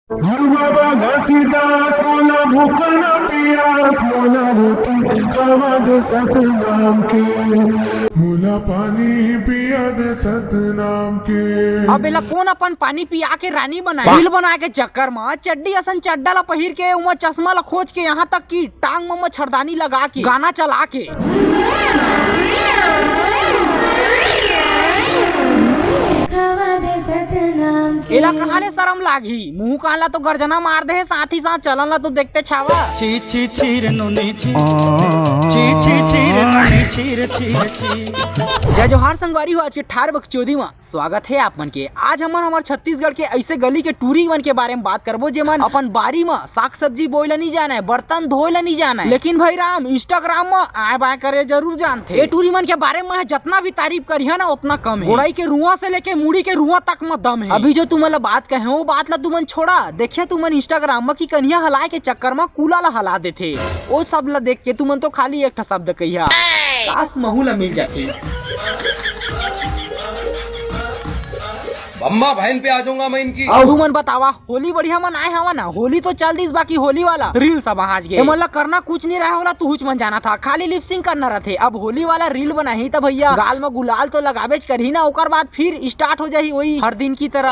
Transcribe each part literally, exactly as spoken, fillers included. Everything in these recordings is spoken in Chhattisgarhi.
गुरु बाबा घासीदास, मोला भूख न पियास, मोला रोटी खावा दे सतनाम के, मोला पानी पिया दे सतनाम के। अब एला कोन अपन पानी पिया के रानी बनाए? रील बनाए के चक्कर म चड्डी असन चड्डा ला पहिर के, उमा चश्मा ला खोज के, यहाँ तक कि टांग म मच्छरदानी लगा के, गाना चला के। खावा दे सतनाम के। एला कहाँ ले शरम लागही? मुंह कान ला तो गर्जना मार दे हे, साथ ही साथ चलन ला तो देखते छावा। छी छी छी रे नोनी छी। छी छी छी रे नोनी छी रे छी रे छी। जय जोहार संगवारी हो, आज के ठार बकचोदी मा स्वागत हे आप मन के। आज हमन हमर छत्तीसगढ़ के ऐसे गली के टूरी मन के बारे में बात करबो, जेमन अपन बारी म साग सब्जी बोए ला नहीं जानय, बर्तन धोए ला नहीं जानय, लेकिन भाई राम, Instagram म आय बाय करे जरूर जानथे। ए टूरी मन के बारे में मैं जतना भी तारीफ करिहा ना, उतना कम है। गोड़ाई के रुआ से लेके मुड़ी के रुआ तक म दम है। अभी जो तुमन ला बात कहे, वो बात ला तुमन छोड़ा। देखिया तुमन Instagram म कि कनिया हलाए के चक्कर म कूला ला हला देथे। ओ सब ला देख के तुमन तो खाली एक ठा शब्द कहिया, "काश महू ला मिल जाते।" बम्मा बहन पे आ जाऊंगा मैं इनकी। अउ तुमन बतावा, होली बढ़िया मनाए हवा ना? होली तो चल दिस, बाकी होली वाला रील सब आज गे। एमन ला करना कुछ नहीं रहे होला, तुहुच मन जाना था, खाली लिपसिंग करना रहथे। अब होली वाला रील बनाही त भैया गाल में गुलाल तो लगाबेच करही ना, ओकर बाद फिर स्टार्ट हो जाही वही हर दिन की तरह।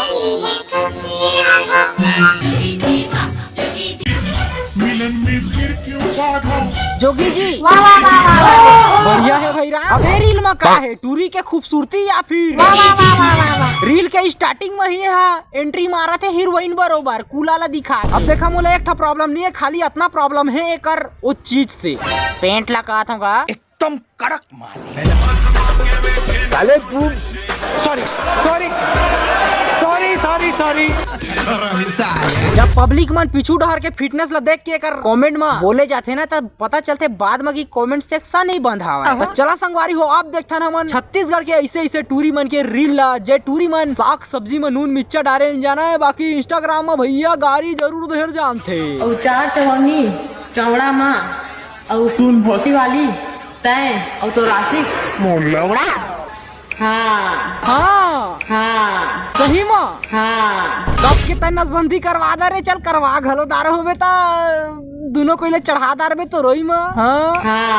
मिलन में फिर क्यों बाधा? जोगी जी, वाह, वाह, वाह, वाह, वाह। बढ़िया है भाई राम। अबे रील में का है, टूरी के खूबसूरती या फिर वाह, वाह, वाह, वाह, वाह, वाह। रील के स्टार्टिंग में ही है एंट्री मारा थे हीरोइन बरोबर कूला ला दिखा के। अब देखा मोला एक ठा प्रॉब्लम नहीं है, खाली इतना प्रॉब्लम है एकर वो चीज से, पेंट ला कहा था का? एकदम कड़क माल। साले तू, sorry, sorry, sorry, sorry, sorry. जब पब्लिक मन पीछू डहर के फिटनेस ला देख के एकर कमेंट में बोले जाथे ना, तब पता चलथे बाद में कि कमेंट सेक्शन ही बंद हवय। तो चला संगवारी हो, अब देखथन हमन छत्तीसगढ़ के ऐसे ऐसे टूरी मन के रील ला, जे टूरी मन साग सब्जी में नून मिर्चा डारे न जाना है, बाकी Instagram में भैया गारी जरूर देहर जानथे। अउ चार चवन्नी चौड़ा मा, अउ सुन भोसी वाली तैं, अउ तो रासिक। मोर लौड़ा। हाँ। हाँ। हाँ। सही मा? हाँ। सबके तैं नसबंदी करवा दा रे, चल करवा घलो दार होबे ता, दुनो कोई ले चढ़ा दार बे तो रोई मा। हाँ। हाँ।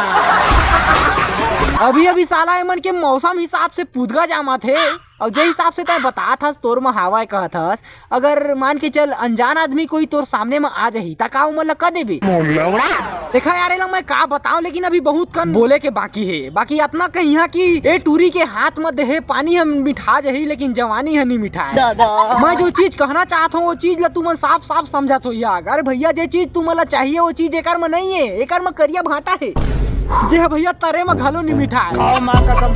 अभी अभी साला एमन के मौसम हिसाब से पुदगा जामा थे, अउ जे हिसाब से तैं बतात हस, तोर मा हवा कहत हस, अगर मान के चल अनजान आदमी कोई तोर सामने मा आ जाही, त का ओमन ला क देबे? मोर लौड़ा। देखा यार, एला मैं का बताऊं, लेकिन अभी बहुत कन बोले के बाकी हे। बाकी अतना कहिहा कि ए टूरी के हाथ म देहे पानी ह मिठा जाही, लेकिन जवानी ह नी मिठाए। दादा। मैं जो चीज कहना चाहत हूँ, वो चीज ला तुमन साफ साफ समझत हो या। अरे भैया, जे चीज तुमन ला चाहिए, वो चीज एकर म नहीं है, एकर म करिया भाटा है। जे ह भैया तरे म घलो नी मिठाए। खाओ माँ कसम।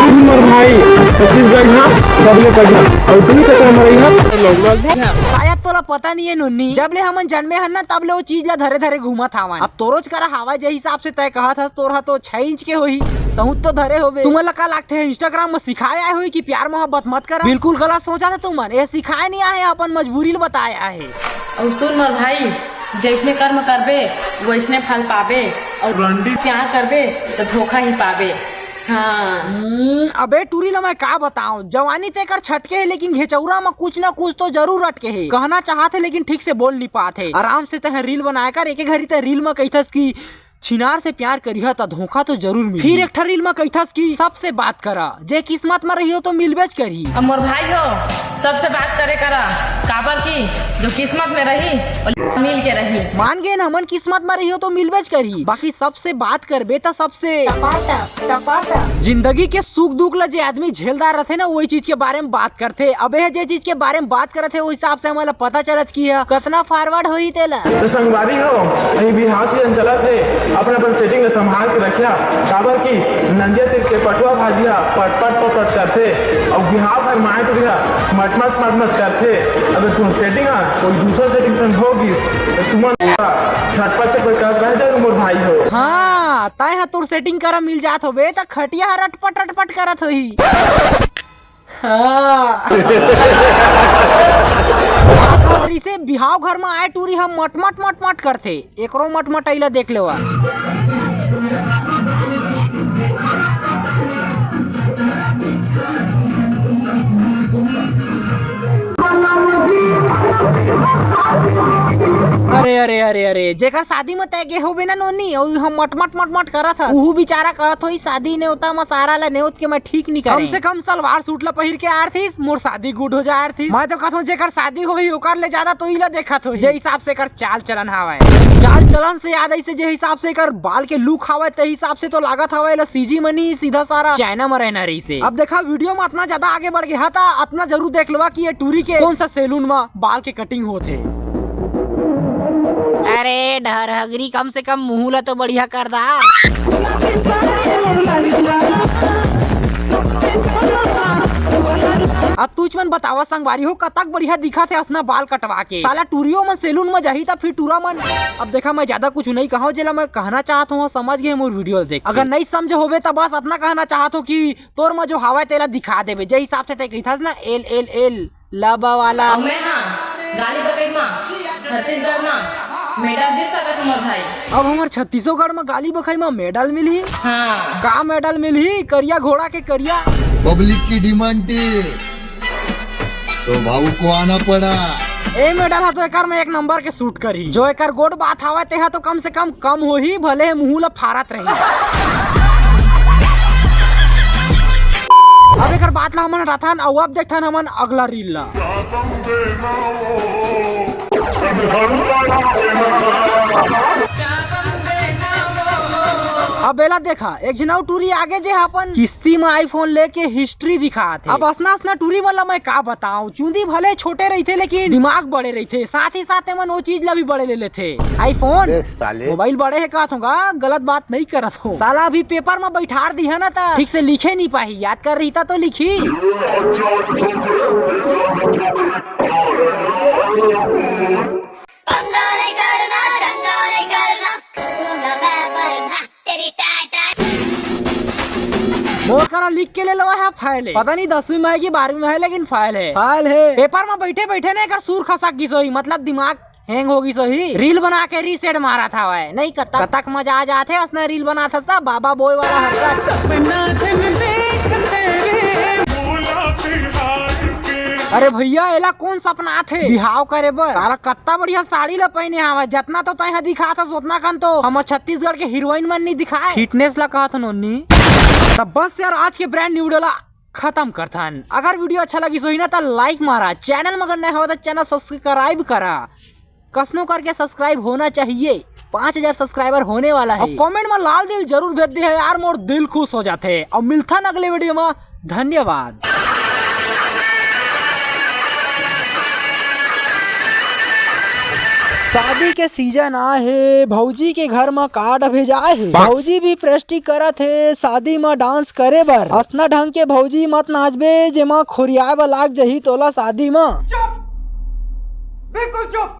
सुन मोर भाई, छत्तीसगढ़ हा सबले बढ़िया। अउ तू तो हमर यहाँ लौड़ा। शायद तोला पता नहीं है नोनी, जब ले हमन जन्मे हन ना, तब ले वो चीज ला धरे धरे घूमत हावन। अब तोरोच करा हवा, जे हिसाब से तय कहत हस, तोर हा तो छह इंच के होही, तहूँ तो धरे होबे। तुमन ला का लागथे, Instagram म सिखाए आए होही कि प्यार मोहब्बत मत करा? बिल्कुल गलत सोचा था तुमन, ये सिखाए नहीं आए, अपन मजबूरी ल बताए आए। अउ सुन मोर भाई, जैसने कर्म करबे, वैसने फल पाबे। अउ रंडी प्यार करबे, तो धोखा ही पाबे। हाँ। हम्म, अबे टूरी ला मैं का बताऊं, जवानी ते कर छटके है, लेकिन घेचौरा में कुछ ना कुछ तो जरूर अटके है। कहना चाहत है, लेकिन ठीक से बोल नहीं पात है। आराम से तह रील बनाए कर, एक घड़ी तह रील में कहिथस कि छिनार से प्यार करिहा त धोखा तो जरूर मिली। फिर एक ठा रील में कहिथस कि सबसे बात करा, जे किस्मत में रही हो तो मिलबेच करी। अब मोर भाई हो, सबसे बात करे करा, काबर की जो किस्मत में रही, वो मिल के रही। मान गए ना, हमन किस्मत में रही हो तो मिलबेच करी, बाकी सबसे बात करबे त सबसे टपाटप, टपाटप। जिंदगी के सुख दुख ला जे आदमी झेलदार रहथे ना, वही चीज के बारे में बात करथे। अबे जे चीज के बारे में बात करत हे, वो हिसाब से हमन ला पता चलत कि ह कतना फॉरवर्ड होही तेला। तो संगवारी हो, अभी बिहाव सीजन चलत हे, अपन अपन सेटिंग ला संभाल के रखिया, काबर कि नंदिया तीर के पटुआ भाजी हा पट पट पट पट करथे, अउ बिहाव घर माए टूरी हा मट मट मट मट करथे। अगर तुम सेटिंग हा कोई दूसरा सेटिंग संग हो गिस, तो तुमन झटपट से कोई कर रह जाए मोर भाई हो। हाँ, तय हा तोर सेटिंग करा मिल जात होबे, त खटिया हा रटपट रटपट करत होही। हाँ। बात होत रहिसे, बिहाव घर म आए टूरी ह मटमट मटमट करथे, एकरो मटमटई ल देख लेवा। अरे, अरे, अरे, जेकर शादी म तय गे होबे ना नोनी, अउ हम मट, मट, मट, मट करत हस। उहू बेचारा कहत होही, "शादी नेवता म सारा ला नेवत के मैं ठीक नी करें।" कम से कम सलवार सूट ला पहिर के आरथिस, मोर शादी गुड हो जाए आरथिस। मैं तो कहत हूँ, जेकर शादी होही, ओकर ले ज्यादा तो इला देखत होही, जे हिसाब से एकर चाल चलन हावय। चाल चलन से याद आइसे, जे हिसाब से एकर बाल के लुक हावय, ते हिसाब से तो लागत हावय, एला सीजी मनी सीधा सारा चाइना म रहना रहिसे। अब देखा, वीडियो म अतना ज्यादा आगे बढ़ गे हा, त अतना जरूर देख लेवा कि ये टूरी के कौन सा सैलून म बाल के कटिंग होत हे। अरे ढरहगरी, कम से कम मुंह ला तो बढ़िया कर दा। अब तुझ मन बतावा संगवारी हो, कतक बढ़िया दिखत हे असना बाल कटवा के। साला टूरियो मन सैलून म जाही त फिर टूरा मन। अब देखा, मैं ज्यादा कुछ नहीं कहूँ, जेला मैं कहना चाहत हूँ, समझ गए मोर वीडियो देख के। अगर नहीं समझ होबे त बस अतना कहना चाहत हूँ कि तोर म जो हावय तेला दिखा देबे, जे हिसाब से ते कहिथस ना, एल, एल, एल, लब वाला। अउ मैं हा गाली बकई मा छत्तीसगढ़ मा मेडल जीत सकत हूँ मोर भाई। अब हमर छत्तीसगढ़ मा गाली बकई मा मेडल मिलही? हाँ। का मेडल मिलही? करिया घोड़ा के करिया। पब्लिक की डिमांड थी तो भावुक को आना पड़ा। ए मेडल हा तो एकर में एक नंबर के सूट करही। जो एकर गोड़ बात हावय, तेहा तो कम से कम कम होही, भले मुंह ला फारत रही। अब एकर बात ला हमन हटाथन, अउ अब देखथन हमन अगला रील ला। अब एला देखा, एक झन अउ टूरी आगे जे ह अपन किस्ती म iPhone लेके हिस्ट्री दिखात हे। अब असना असना टूरी मन ला मैं का बताऊं, चूंदी भले छोटे रहिथे लेकिन दिमाग बड़े रहिथे, साथ ही साथ एमन ओ चीज ला भी बड़े ले लेथे। iPhone, अबे साले। मोबाइल बड़े हे कहत हों गा, गलत बात नहीं करत हों। साला अभी पेपर म बैठार दिहा ना त ठीक से लिखे नहीं पाही, याद कर रहिता तो लिखी। पंगा नहीं करना, चंगा नहीं करना, करूंगा मैं वरना तेरी टाटा। मोर करा लिख के ले लेवा है फाइल है। पता नहीं दसवीं में है कि बारहवीं में है, लेकिन फाइल है, फाइल है। पेपर में बैठे बैठे ना एकर सुर खसक गिस होही, मतलब दिमाग हैंग हो गिस होही। रील बना के रीसेट मारत हवय। नहीं कतक, कतक मजा आ जाथे असना रील बनाथस त बाबा बोय वाला हरकत। सपना झन देख तेरे। अरे भैया, एला कौन सपना आथे बिहाव करे बर? साला कत्ता बढ़िया साड़ी ला पहने हवय, जतना तो तैं ह दिखात हस, ओतना कन तो हमर छत्तीसगढ़ के हीरोइन मन नहीं दिखाए। फिटनेस ला कहत नोनी। तब बस यार, आज के ब्रांड न्यू वीडियो ला खत्म करथन। अगर वीडियो अच्छा लगिस होही ना, त लाइक मारा, चैनल म अगर नया हवय त चैनल सब्सक्राइब करा, कसनो करके सब्सक्राइब होना चाहिए। पाँच हजार सब्सक्राइबर होने वाला है। और कमेंट में लाल दिल जरूर भेज दे है यार, मोर दिल खुश हो जाथे। और मिलथन अगले वीडियो में, धन्यवाद। शादी के सीजन आए हे, भौजी के घर म कार्ड भेजाए हे। भौजी भी प्रैक्टिस करत हे शादी म डांस करे बर। असना ढंग के भौजी मत नाचबे, जेमा खोरियाए बर लाग जही तोला शादी म। चुप, बिल्कुल चुप।